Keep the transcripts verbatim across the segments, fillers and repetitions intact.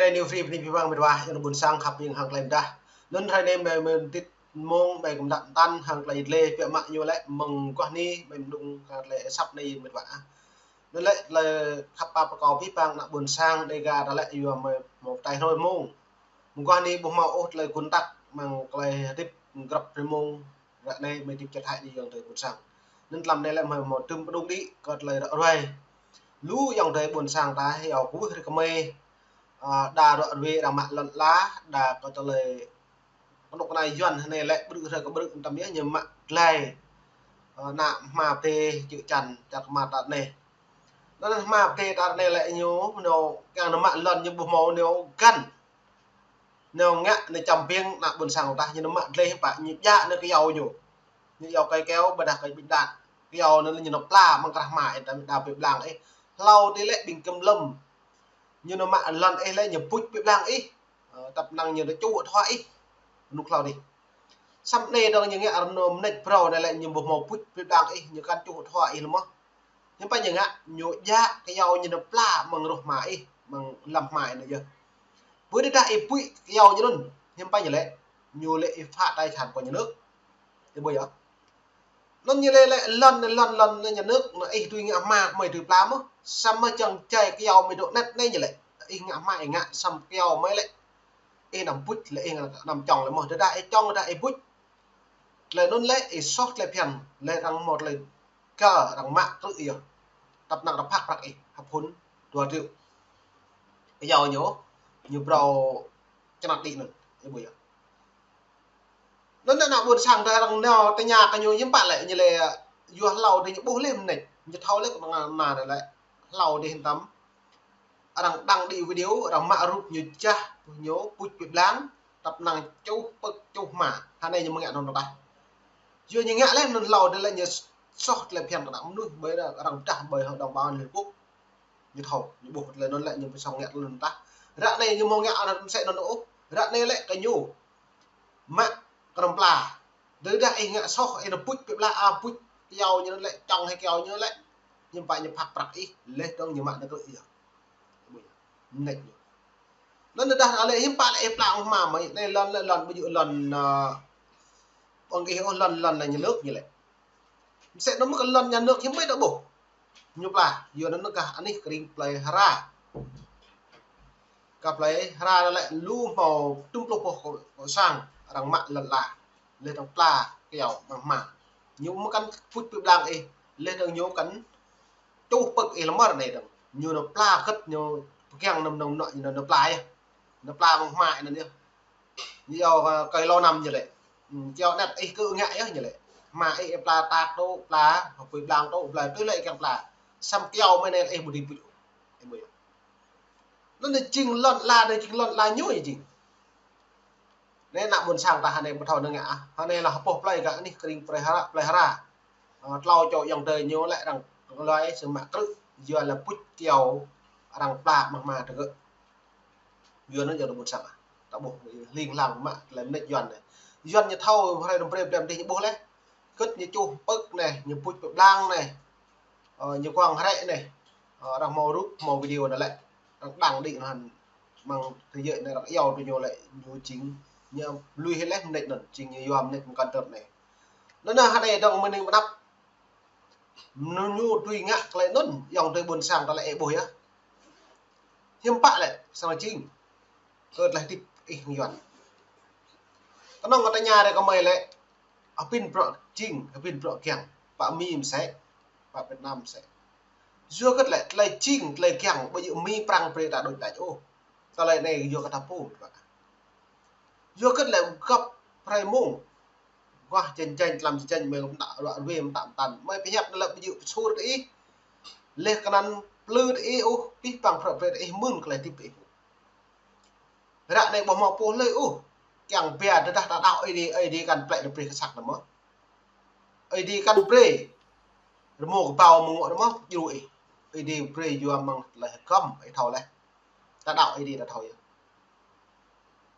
Anai, free bơni pơpŭ mơ̆ng mĕt wa, yang ƀôn sang khăp yang hăng tơlơi mơdah. Anŭn hrơi anai mơi mơ̆n tĭt mông, mơi kơmdăp tăn hăng tơlơi dleh, biă mă ñu lĕ mơ̆ng guah anai, mơi mơđung hăng tơlơi asăp anai mĕt wa. Anŭn lĕ tơlơi khăp pap pơkŏ pih pang ană ƀôn sang Dega ta lĕ yua mơi hmâo pơtai hrơi mông. Mơguah anai ƀu hmâo ôh tơlơi kơnăl mơ̆ng tơlơi hơdip grăp hrơi mông, ră anai mơi hơdip čơt hăi anai ayŏng adơi ƀôn sang. Anŭn tlam anai lĕ mơi hmâo tơm pơđung đĭ kơ tơlơi ră ruai. Lu ayŏng adơi ƀôn sang ta hơyâo kơwưh rơkơmơi, a, đa ră ruai arăng mă lŏn ala, đa kơ tơlơi kơnuk kơna Yuan hơnai lĕ ƀrư̆ hrơi kơ ƀrư̆ tăm yơh ñu mă glai, a, ană hma pơdai čư̆ čan čar kơmar ta anai. Anŭn hma pơdai ta anai lĕ ñu, ñu kiăng nao mă lŏn ñu ƀu hmâo nao găn. Nao ngă nao čăm biêng ană ƀôn sang ta, ñu nao mă gleh pă ñu djă nao kơyâo ñu. Ñu yâo kơi keo, ƀôdah kơi ƀing đak. Kơyâo anŭn lĕ ñu nao pla mơ̆ng krah hma ih, ta đa pơblang ih. Hlâo adih lĕ ƀing kiểm lâm. Ñu nao mă lŏn ih lĕ ñu puč pơblang ih. Ơ, tăp năng ñu nao čuh thua ih. Rơnŭk hlâo adih. Samơ̆ anai dơ̆ng ñu ngă rơnŭk mơneč phrâo anai lĕ ñu ƀu hmâo puč pơblang ih, ñu kăn čuh thua ih lơ̆m mơ̆n. Hiư̆m pă ñu ngă, ñu djă kơyâo ñu nao pla mơ̆ng roh hma ih, mơ̆ng lăm hma ih anŭn yơh. Bơ đĭ đah ih puč kơyâo ñu anŭn, hiư̆m pă ñu lĕ, ñu lĕ ih phá tài sản của nhà nước. Ih ƀuh yơh. Anŭn ñu lĕ lĕ lŏn, lŏn, lŏn nhà nước, anŭn ih dưi ngă hma, mơi dưi pla mơ̆n. Samơ̆ čang čai kơyâo mơi dŏ anet anai ñu lĕ. Ih ngă hma ih ngă, samơ̆ kơyâo mơi lĕ ih anăm puč, lĕ ih anăm čŏng lĕ mơ̆n. Đĭ đah ih čŏng, đĭ đah ih puč. Tơlơi anŭn lĕ ih soh tơlơi phiăn, lĕ arăng hmâo tơlơi kơ arăng mă krư̆ yơh. Tăp năng arăng phak prăk ih, hăp hŭn dua triệu. Kơyâo ñu, ñu phrâo čơnăt đĭ anŭn, ih ƀuh yơh. Anŭn ană ƀôn sang ta arăng nao tơña kơ ñu hiư̆m pă lĕ, ñu lĕ yua hlâo adih ñu ƀuh leh mơneč, ñu thâo leh kơ mơ̆ng anai lĕ. Hlâo adih hiư̆m tăm. Arăng đăng đĭ video, arăng mă rup ñu jah, ñu puč pơblang, tăp năng čuh pơ̆k čuh hma. Hơnai ñu mơ̆ ngă anŭn tah. Yua ñu ngă leh anŭn hlâo adih lĕ ñu soh tơlơi phiăn kơ ană mơnuih, ƀơi arăng pơdah ƀơi hội đồng bảo an Liên Hợp Quốc. Ñu thâo, ñu ƀuh tơlơi anŭn lĕ ñu pơsong ngă tơlơi anŭn tah. Ră anai ñu hmâo ngă anŭn mơsĕ anŭn ôh. Ră anai lĕ kơ ñu mă kơnăm pla. Đĭ đah ih ngă soh, ih nao puč pơblang, a, puč kơyâo ñu lĕ, čŏng hĭ kơyâo ñu lĕ. Hiư̆m pă ñu phak prăk ih, leh dơ̆ng ñu mă nao krư̆ yơh. Mơneč ñu. Anŭn đĭ đah lĕ hiư̆m pă lĕ ih pla mơ̆ng hma mơi, anai lŏn lĕ lŏn ƀu djơ̆ lŏn, a, ƀơ̆ng ih ôh, lŏn, lŏn nhà nước ñu lĕ. Mơsĕ anŭn mơ̆ kơ lŏn nhà nước hiư̆m mơi dŏ ƀuh. Ñu pla, yua anŭn kah anih kơring plơi Hra. Kah plơi Hra lĕ lu hmâo tơm pluh boh kơ, kơ sang arăng mă lŏn ala. Leh dơ̆ng pla kơyâo mơ̆ng hma. Ñu mơ̆ kăn puč pơblang ih, leh dơ̆ng ñu kăn čuh pơ̆k ih lơmơr anai dơ̆ng. Ñu nao pla kơ̆t ñu pơkiăng năm năm nŏ ñu nao pla yơh. Nao pla mơ̆ng hma anŭn yơh. Ñu yâo, ơ, kơi lâo năm ñu lĕ. Ư, kơyâo anet ih kơ ngă yơh ñu lĕ. Hma ih, ih pla tăk tŏ, pla, pơblang tŏ, pla, tui lĕ ih kiăng pla. Samơ̆ kơyâo mơi anai ih ƀu dưi puč. Ih ƀuh yơh. Anŭn anai jing lŏn ala, anai jing lŏn ala ñu jing. Anai ană ƀôn sang ta hơnai ƀu thâo anŭn ngă ah. Hơnai lĕ hơpŏh plơi kơ anih kơring plơi Hra, plơi Hra. Ơ, tlâo čô ayŏng adơi ñu lĕ arăng glai sơmă krư̆, yua lĕ puč kơyâo arăng pla mơ̆ng hma tơgơ̆. Yua anŭn yua ană ƀôn sang ah. Ta ƀuh hling hlang mă tơlơi mơneč Yuan anai. Yuan ñu thâo hrơi anŭn brơi blem dih ñu ƀuh leh. Kơ̆t ñu čuh pơ̆k anai, ñu puč pơblang anai. Ơ, ñu quăng hrĕ anai. Ơ, arăng hmâo rup, hmâo video anŭn lĕ. Arăng đăng đĭ anŭn mơ̆ng thế giới anai arăng iâu tui ñu lĕ, ñu jing, ñu lui hĭ leh mơneč anŭn, jing ñu yua mơneč mơ̆ng kăn tơm anai. Anŭn anai hơnai dơ̆ng mơ̆ng anai mơnăp. Ñu, ñu dưi ngă tơlơi anŭn, ayŏng adơi ƀôn sang ta lĕ ih ƀuh yơh. Hiư̆m pă lĕ, sang jing. Kơ tơlơi hơdip ih hăng Yuan. Kơnơ̆ng kơ tơña rai kơ mơi lĕ, hơbĭn bruă jing, hơbĭn bruă kiăng, pă Mi mơsĕ, pă Việt Nam mơsĕ. Yua kơ lĕ, tơlơi jing, tơlơi kiăng, ƀu djơ̆ Mi Prăng brơi ta đôč đač ôh. Tơlơi anai yua kơ ta pô. Yua kơ lĕ găp hrơi mông. Wah, janh janh, tlam janh janh, mơi lŭk mơtă, ruă ruê mơtă mơtăn. Mơi pơhiăp anŭn lĕ ƀu djơ̆ pơsur tơ ih. Leh kơnăn plư tơ ih ôh, pih pang prăk brơi tơ ih mơ̆n kơ tơlơi hơdip ih. Ră anai ƀu hmâo pô hlơi ôh. Kiăng pia tơdah ta đaŏ Ơi Adai, Ơi Adai kăn plĕ brơi kơ săk anŭn mơ̆n. Ơi Adai kăn brơi rơmô kơbao mơ̆ng ngŏ anŭn mơ̆n, djru ih. Ơi Adai brơi yua mơ̆ng tơlơi hơgŏm, ih thâo leh. Ta đaŏ Ơi Adai ta thâo yơh.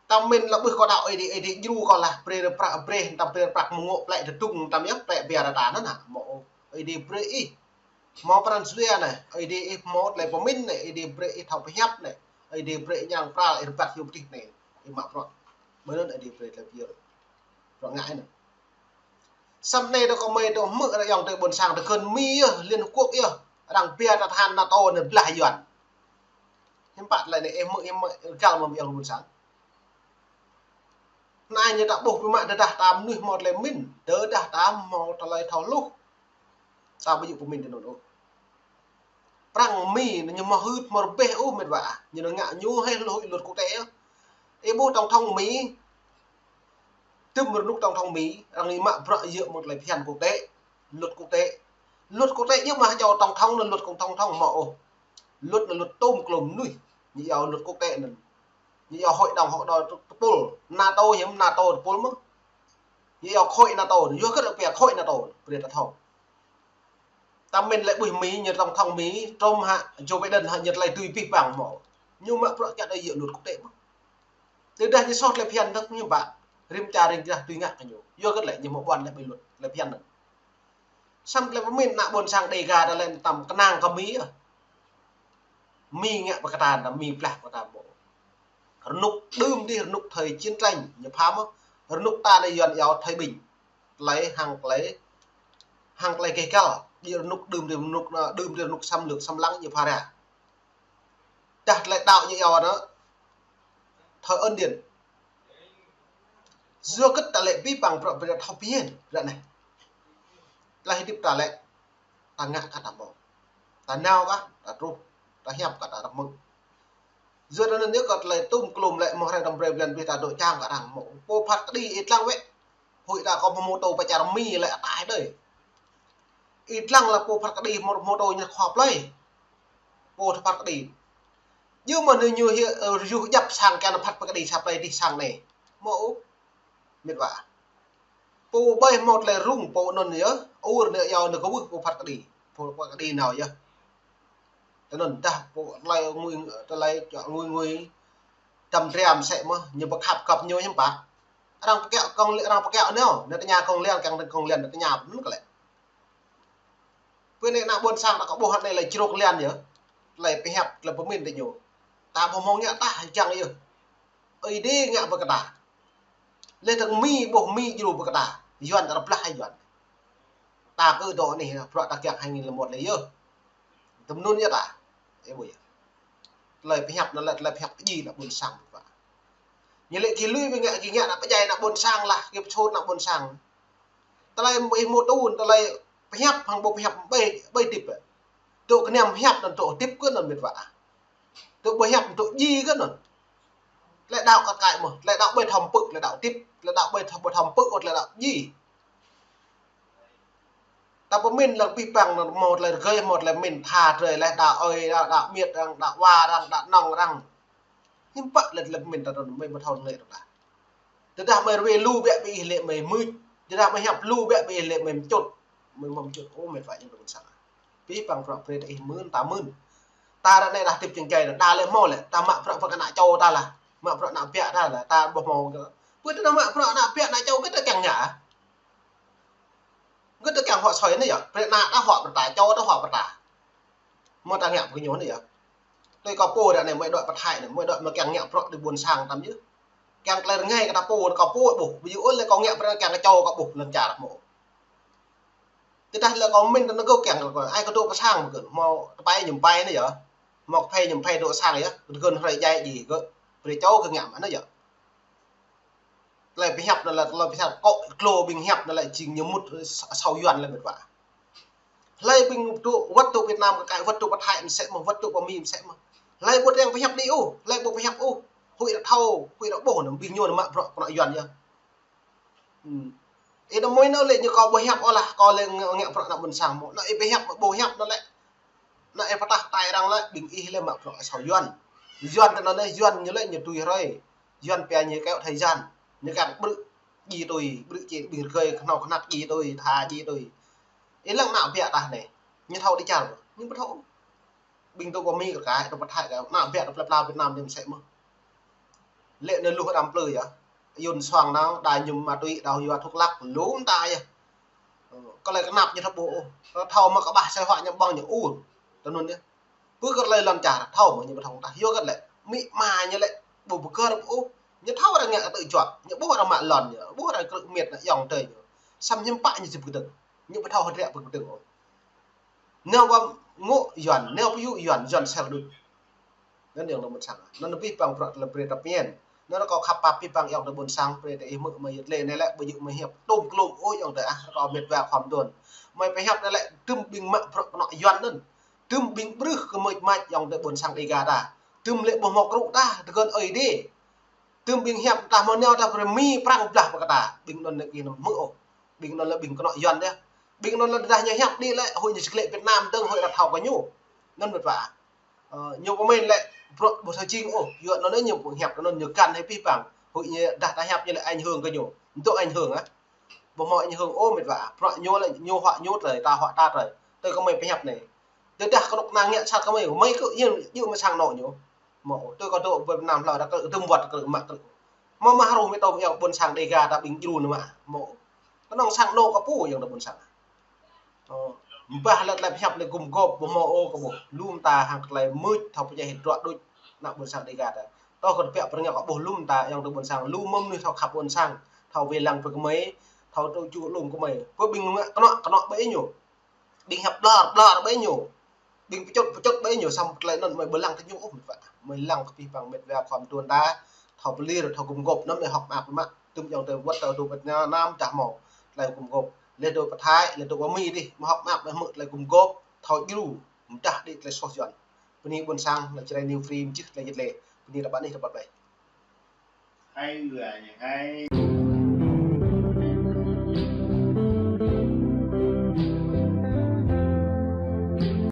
Ta mĭn lă ƀuh kâo đaŏ Ơi Adai, Ơi Adai djru kâo lah, brơi rơ prăk, brơi, ta brơi rơ prăk mơ̆ng ngŏ plĕ tơdung, ta mơ̆ plĕ biă ră ta anŭn hă, mơ̆ ôh. Ơi Adai brơi ih hmâo pran jua anai, Ơi Adai ih hmâo tơlơi pơmĭn anai, Ơi Adai brơi ih thâo pơhiăp anai. Ơi Adai brơi ñang pral, ih rơbat hiu pơtih anai. Ih mă bruă. Bơ anŭn Ơi Adai brơi tơlơi pơyơr. Bruă ngă anŭn. Samơ̆ anai tơ kơmơi tơ hmư̆ ră ayŏng adơi ƀôn sang tơ kơn Mi yơh, Liên Hợp Quốc yơh. Arăng bia tơ tơhan NATO anŭn blah Yuan. Hiư̆m pă tơlơi anai ih hmư̆, ih hmư̆, ih găl mơ̆ ayŏng adơi ƀôn sang. Anai ñu ta ƀuh biă mă tơdah ta mơnuih hmâo tơlơi pơmĭn, tơdah ta hmâo tơlơi thâo hluh. Ta ƀu djơ̆ pơmĭn tơ anŭn ôh. Prăng Mi ñu hmâo hưt hmâo rơbeh ôh met wa ah. Ñu ngă ñu hĭ hluh luật quốc tế. Ih ƀuh tổng thống Mi, tơm rơnŭk tổng thống Mi, arăng mă bruă djơ̆ mơ̆ng tơlơi phiăn quốc tế, luật quốc tế. Luật quốc tế ñu mă hơjao tổng thống anŭn luật tổng thống hmâo ôh. Luật anŭn luật tôm klôm mơnuih. Ñu iâu luật quốc tế anŭn. Ñu iâu hội đồng, hội đồng tơpul. NATO hiư̆m NATO tơpul mơ̆. Ñu iâu khối NATO, yua kơ pia khối NATO, brơi ta thâo. Ta mĭn lĕ ƀuh Mi, ñu tổng thống Mi, Trump hă, Joe Biden hă, ñu tơlơi tui pih păng hmâo. Ñu mă bruă kiăng đơi djơ̆ luật quốc tế mơ̆. Tơdah ñu soh tơlơi phiăn tơ̆k ñu ƀă, rĭm čar rĭm čar tui ngă kơ ñu. Yua kơ lĕ ñu hmâo ƀuăn lĕ ƀơi luật, tơlơi phiăn anŭn. Samơ̆ tơlơi pơmĭn ană ƀôn sang Đêga ta lĕ tăm kơnang kơ Mi yơh. Mi ngă pơkơta ta, Mi blah pơkơta ƀô̆. Rơnŭk đưm dih, rơnŭk thời chiến tranh, ñu pha mơ̆. Rơnŭk ta anai Yuan iâu thời bình. Tơlơi hăng tơlơi, hăng tơlơi keh kăl. Dih rơnŭk đưm dih, rơnŭk, đưm dih rơnŭk xâm lược, xâm lăng ñu pha ra. Tơdah tơlơi đaŏ ñu iâu anŭn, thời ân điển. Yua kơ ta lĕ pih păng bruă brơi ta thâo pơhiăp ră anai. Tơlơi hơdip ta lĕ, ta ngă kơ ta hmâo. Ta nao kơ ta truh, ta hiăp kơ ta hmâo. Yua anŭn yơh kơ tơlơi tôm klôm lĕ mơ̆ng hrơi tơm brơi blan bih ta dŏ čang kơ arăng hmâo. Pô phat kơđi ih lăng wĕ. Huĭ ta kơ hmâo mô tô pơčar Mi lĕ ataih đơi. Ih lăng lĕ pô phat kơđi hmâo mô tô ñu khua plơi. Pô phat kơđi. Yua mơ̆ ñu ñu hia, ơ, yuh djăp sang kiăng phat pơkơđi sa plơi dih sang anai. Hmâo ôh. Met wa. Pô ƀai hmâo tơlơi rŭng pô anŭn yơh, ur anai iâu anai kơwưh pô phat kơđi. Pô phat kơđi nao yơh. Tơ anŭn dah pô tơlơi ngui, tơlơi čŏ ngui ngui. Dăm triam sĕ mơ̆, ñu pơkhăp kăp ñu hiư̆m pă. Arăng pơkiaŏ kông, arăng pơkiaŏ nao, anai tơña kông lian, kiăng kông lian, anai tơña pơmĭn kơ lĕ. Pơ anai ană ƀôn sang ta kơ ƀuh anai lĕ jrôk lian yơh. Tơlơi pơhiăp, tơlơi pơmĭn tơ ñu. Ta ƀu hmâo ngă tah jăng yơh. Ơi Adai ngă pơkơta. Lĕ tơ̆ng Mi ƀuh Mi djru pơkơta. Yuan ta rơblah hă Yuan. Ta kơ dŏ anai, bruă ta kiăng hai nghìn lẻ một lĕ yơh. Tơm anŭn yơh ta. Ơ ƀuh yơh. Tơlơi pơhiăp anŭn lĕ, tơlơi pơhiăp pơdjai ană ƀôn sang ƀu pă. Ñu lĕ gih lui ƀing ngă, gih ngă ană pơdjai ană ƀôn sang lah, gih pơsut ană ƀôn sang. Tơlơi ih hmâo tŭ, tơlơi pơhiăp hăng ƀu pơhiăp ƀai, ƀai hơdip. Tŭ kơnăm hiăp anŭn tŭ hơdip kơ anŭn met wa. Tŭ ƀu hiăp tŭ djai kơ anŭn. Tơlơi đaŏ kơ kai mơ̆, tơlơi đaŏ ƀai thâo pơ̆k, tơlơi đaŏ hơdip, tơlơi đaŏ ƀai thâo, ƀu thâo pơ̆k, tơlơi đaŏ djai. Ta pơmĭn lăng pih păng anŭn hmâo tơlơi rơgơi, hmâo tơlơi pơmĭn tha drơi lĕ đaŏ ơi, đaŏ, đaŏ miêt arăng, đaŏ wa arăng, đaŏ nŏng arăng. Hiư̆m pă lĕ tơlơi pơmĭn ta anŭn mơi ƀu thâo lĕ ta. Tơdah mơi rơwĕ lu biă ƀing ih lĕ mơi mưč. Tơdah mơi hiăp lu biă ƀing ih lĕ mơi mčŭt. Mơi mơ̆ mčŭt, ơ, met wa ayŏng adơi ƀôn sang. Pih păng bruă brơi ta ih mưn, ta mưn. Ta ră anai dah hơdip čơkơi, đa lĕ hmâo lĕ, ta mă bruă pơkă ană čô ta lah. Mă bruă ană biă ta lah, ta ƀu hmâo kơ. Pơ tơdah mă bruă ană biă ană čô kơ ta kiăng ngă. Gơ̆t ta kiăng huă soi anai yơh, brơi ană ta huă brơi ta, čô ta huă brơi ta. Mơ̆ ta ngă pơkơ ñu anai yơh. Tui kâo pô ră anai mơi dŏ pơthai anai, mơi dŏ mơi kiăng ngă bruă tui ƀôn sang tăm yơh. Kiăng tơlơi rơngai kơ ta pô, kâo pô ƀuh, ƀu djơ̆ ôh lĕ kâo ngă brơi kiăng kơ čô kâo ƀuh lŏn čar hmâo. Tơdah lĕ kâo mĭn tơ anŭn kâo kiăng kơ, ai kơ dŏ pơ sang mơ̆ kơ, hmâo tơpai ñu pai anai yơh. Hmâo kơphê ñu pai dŏ sang yơh, gơ̆n hrơi djai djai gơ̆, brơi čô gơ̆ ngă mă anai yơh. Tơlơi pơhiăp anŭn lĕ, tơlơi pơhiăp kơ klô ƀing hiăp anŭn lĕ jing ñu mŭt sa-, asâo Yuan lĕ met wa. Hlơi ƀing dŏ wơ̆t dŏ Việt Nam kơ kai wơ̆t dŏ pơ Thái mơsĕ mơ̆, wơ̆t dŏ pơ Mi mơsĕ mơ̆. Hlơi ƀu kiăng pơhiăp đĭ ôh, hlơi ƀu pơhiăp ôh. Huĭ ta thâo, huĭ ta ƀuh anŭn ƀing ñu anŭn mă bruă kơ ană Yuan yơh. Hmm. Ih đăm mơi anŭn lĕ ñu kâo ƀu hiăp ôh lah, kâo lĕ ngă, ngă bruă ană ƀôn sang mơ̆. Anŭn ih pơhiăp ƀu hiăp anŭn lĕ. Anŭn ih pơtah tai arăng lĕ, ƀing ih lĕ mă bruă asâo Yuan. Yuan tơ anŭn lĕ, Yuan ñu lĕ ñu tui hrơi. Yuan pia ñu kéo thời gian. Ñu kiăng ƀrư̆ djai tui, ƀrư̆ či ƀing rơgơi kơhnâo kơhnăk djai tui, tha djai tui. Ih lăng ană biă tah anai. Ñu thâo đĭ čar mơ̆. Ñu ƀu thâo. Ƀing dŏ pơ Mi kơ kai, dŏ pơ Thái kơ, ană biă dŏ plơi pla Việt Nam ñu mơsĕ mơ̆. Lĕ anai luh arăng plư yơh. Yun suang nao, đa mơñum ma túy, đa yua thuốc lắc, lŏm ta yơh. Ơ, kơ lĕ kơnăp ñu thâo ƀuh ôh. Thâo mơ̆ kơ ƀah sơi huă ñu ƀơ̆ng ñu ur. Tơ anŭn yơh. Pơ kơ lĕ lŏn čar, thâo mơ̆ ñu ƀu thâo tah. Yua kơ lĕ. Amĭ ama ñu lĕ ƀu pơgơ̆ ôh. Ñu thâo arăng ngă kơ tơjuă, ñu ƀuh arăng mă lŏn ñu, ƀuh arăng krư̆ mĕt ană ayŏng adơi ñu. Samơ̆ hiư̆m pă ñu či pơkơdơ̆ng. Ñu ƀu thâo hơdră pơkơdơ̆ng ôh. Nao ƀă ngŏ Yuan, nao pơyŭ Yuan, Yuan sel đuč. Anŭn ayŏng adơi ƀôn sang. Anŭn abih bang bruă tơlơi brơi tơpă ñen. Anŭn kâo khăp pap abih bang ayŏng adơi ƀôn sang, brơi tơ ih hmư̆ mơi yơh tơlơi anai lĕ, ƀu djơ̆ mơi hiăp tôm klôm ôh ayŏng adơi ah, rơkâo mĕt wa khua mơduôn. Mơi pơhiăp anai lĕ, tơm ƀing mă bruă kơnŏ Yuan anŭn. Tơm ƀing ƀrưh kơ mơi măt ayŏng adơi ƀôn sang Dega ta. Tơm lĕ ƀu hmâo krŭ ta, tơgơ̆n ơi đê. Tơm ƀing hiăp tah mơ̆ nao tah brơi Mi Prăng blah pơ kơ ta. Ƀing anŭn lĕ ih anăm hmư̆ ôh. Ƀing anŭn lĕ ƀing kơnŏ Yuan đeh. Ƀing anŭn lĕ tơdah ñu hiăp đĭ lĕ, huĭ ñu či klĕ Việt Nam dơ̆ng huĭ ră thâo kơ ñu. Anŭn mĕt wa. Ơ, ñu pơmĭn lĕ bruă ƀu thâo jing ôh. Yua anŭn ñu pơhiăp anŭn ñu găn hĭ abih bang. Huĭ ñu dah ta hiăp ñu lĕ ảnh hưởng kơ ñu. Dŏ ảnh hưởng ah. Ƀu hmâo ảnh hưởng ôh mĕt wa. Bruă ñu lĕ ñu huă ñu trơi, ta huă ta trơi. Tơ kơ mơi pơhiăp anai. Tơdah kơnuk kơna ngă sat kơ mơi, mơi kơ yơh, yơh mơi sang anŏ ñu. Mơ̆, tui kâo dŏ ƀơi Việt Nam hlâo ta krư̆, tơm wơ̆t krư̆ mă krư̆. Mơ̆ mă hrŏm mơi tơm ayŏng ƀôn sang Dega ta ƀing djru anai mă. Mơ̆. Kơnơ̆ng sang anŏ kơ pô ayŏng adơi ƀôn sang. Ơ, ƀah lĕ tơlơi pơhiăp lĕ gum gôp, ƀu hmâo ôh kơ ƀuh. Lŏm ta hăng tơlơi mưč, thâo pơdjai hĭ bruă đôč, ană ƀôn sang Dega ta. Tơl kâo tơbiă pơrơngiă kâo ƀuh lŏm ta, ayŏng adơi ƀôn sang. Lŏm mơnuih thâo khăp ƀôn sang, thâo wai lăng brơi kơ mơi, thâo tŭ ču lŏm kơ mơi. Pơ ƀing ngă kơnŏ, kơnŏ ƀơi ñu. Ƀing hiăp ƀlŏr, ƀlŏr ƀơi ñu. Ƀing pơčŭt, pơčŭt ƀơi ñu, samơ̆ tơlơi anŭn mơi ƀu lăng kơ ñu ôh mĕt wa. Mơi lăng kơ abih bang mĕt wa khua mơduôn ta, thâo pơlir, thâo gum gôp, anŭn mơi hơ̆k mơak mă, tơm ayŏng adơi wơ̆t tơ dŏ Việt Nam, dah hmâo tơlơi gum gôp. Lĕ dŏ pơ Thái, lĕ dŏ pơ Mi đih, mơi hơ̆k mơak mơi hmư̆ tơlơi gum gôp, thâo djru, mơdah đĭ tơlơi soh Yuan. Bơni ƀôn sang, lĕ Jrai New Free, mơčih tơlơi yet lĕ. Bơni ră ƀă anih ră ƀă plei. Hai người, hai